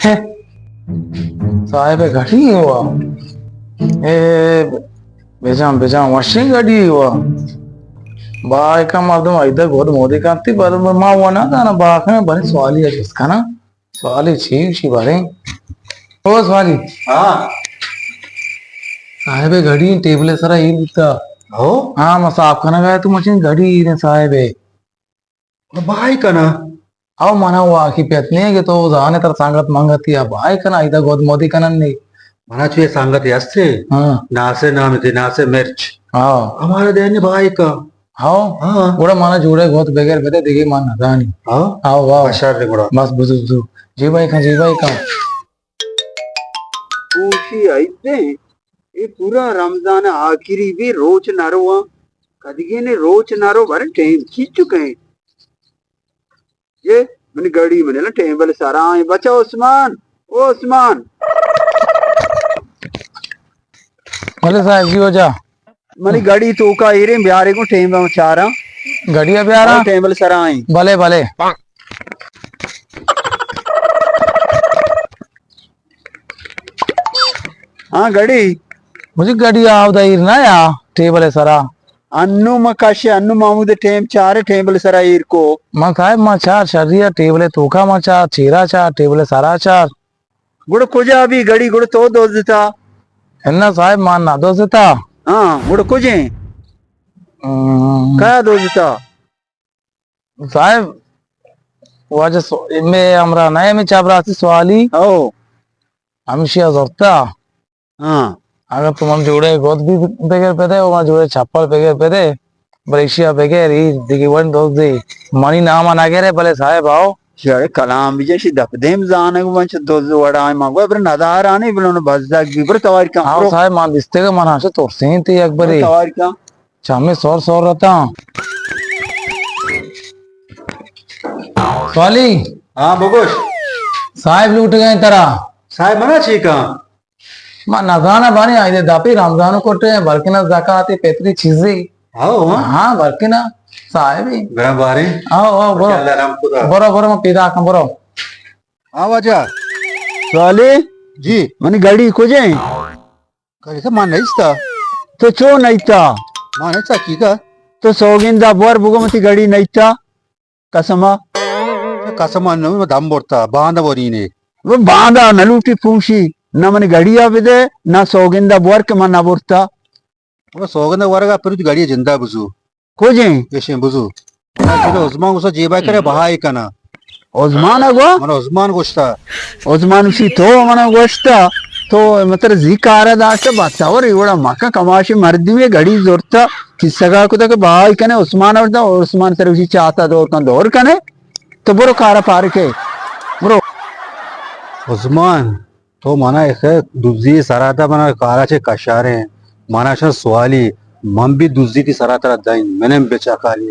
ہے، صاحب گھڑی ہوا۔ اے، بجان، بجان، وشیں گھڑی ہوا۔ بائے کا مردم ایدا گود مودی کانتی، بل ما ونا دانا باکنے بنی سوالی اجس کنا۔ سوالی چی، چی باریں؟ او سوالی۔ ہاں۔ صاحب گھڑی ٹیبل سرا ایر بوتا۔ ہو؟ ہاں، ما صاف کنا گیا تو مچیں گھڑی ایر صاحب۔ بھائی کنا۔ او منا واقعی پت نہیں کہ تو زانے تر سنگت منگتی یا بھائی کنا، ایدا گود مودی کنن نہیں۔ منا چوئے سنگت ہستے۔ ہاں۔ ناسے نام تے، ناسے مرچ۔ ہاں۔ ہمارا دین بھائی کا۔ ہاں۔ ہاں۔ گڑا منا جوڑے گوت بغیر بدے دیگه من ندانی۔ ہاں۔ ہاں، واہ۔ بشر گڑا۔ بس بزو بزو۔ جی بھائی کن، جی بھائی کن۔ کوشی آئی دے، اے پورا رمضان آخری بھی روچ نہ رواں۔ کدگی نے روچ نہ رو، بارے ٹیم چیچو کہیں۔ یہ منی گھڑی منی لا ٹیم بل سرا آئیں۔ بچا عثمان، او عثمان۔ بلے صاحب جی، ہو جا۔ منی گھڑی توکا ایریں، بیارے گوں ٹیم بل چاراں۔ گھڑی بیارا؟ او ٹیم بل سرا آئیں۔ بلے، بلے۔ ہاں، گھڑی۔ مجھے گھڑی آو دا ایر نہ یا، ٹیبل سرا۔ انو ما کشے، انو محمود ٹیم چارے، ٹیبل سرا ایر کو۔ من صاحب، ما چار شری ء ٹیبل توکا ما چار، چیرا چار، ٹیبل سرا چار۔ گڑا کجا بھی گھڑی، گڑا تو دوزتا؟ انا صاحب، ما نہ دوزتا۔ ہاں، گڑا کجیں؟ ہم۔ کیا دوزتا؟ صاحب، واجہ سو-، میں ہمراہ نہ، میں چابراسی سوالی۔ او۔ ہمشی زرتا۔ ہاں۔ اگر تو من جوڑے گود بھی بغیر پہ دے، اور من جوڑے چپل بغیر پہ دے، بلے ایشی ء بغیر ای دیگی ون دوز دی۔ منی نام ء نہ گرے، بلے صاحب آؤ۔ شر کلام بجے، شی دپ دیم زانگ من چ دوز وڑا ما گو بر ندارانی بلون بزگ بی بر توار کن۔ آؤ برو۔ صاحب، من دیستے کہ من ہمشہ ترسین تی یک بری۔ توار کن۔ چمی سور سور رتا۔ سوالی۔ ہاں، بگوش۔ صاحب لوٹ گئے ترا۔ صاحب منا چی کن؟ ما نزاناں باریں، آئی دے دپی رمضان کٹے، بلکنا زکاتی فطری چیزی۔ ہاؤ، ہاں۔ ہاں، بلکنا صاحبی۔ برا باریں۔ ہاؤ، ہاؤ، برو۔ اللہ رحم خدا۔ برو، برو، ما پیدا کن، برو۔ ہاں، واجہ۔ سوالی؟ جی۔ منی گھڑی کجے؟ گھڑی تو ما نیستا۔ تو چو نیتا؟ ما نیستا، کی کا؟ تو سوگندا بور بگو متی گھڑی نیتا۔ قسم ء؟ قسم ء نہ، دم برتا، باندا ورینے۔ وہ باندا نہ لوٹی پوشی، نہ منی گھڑی ء بدے، نہ سوگند ء بور کہ من نہ برتا۔ وہ سوگند ء ورگ ء پھر گھڑی ء جندا بزو۔ کجیں؟ ایشیں بزو۔ نہ چلو عثمان گوشتا جیبا کرے بہائی کنا۔ عثمان ء گو؟ من عثمان گوشتا۔ عثمان اسی تو من گوشتا، تو مطلب زی کار داشتا، بس اور ایوڑا مکہ کماشی مردمی گھڑی زورتا۔ کسگا کتا کہ بھائی کنے عثمان ء ورتا، عثمان سر اسی چاتا دور کن، دور کنے۔ تو برو کارا پارکے۔ برو۔ عثمان، تو منا ایک دزی سرا تا منا کارا چے کشارے۔ منا شن سوالی، من بھی دزی تی سرا ترا دائیں، منم بچا کالی۔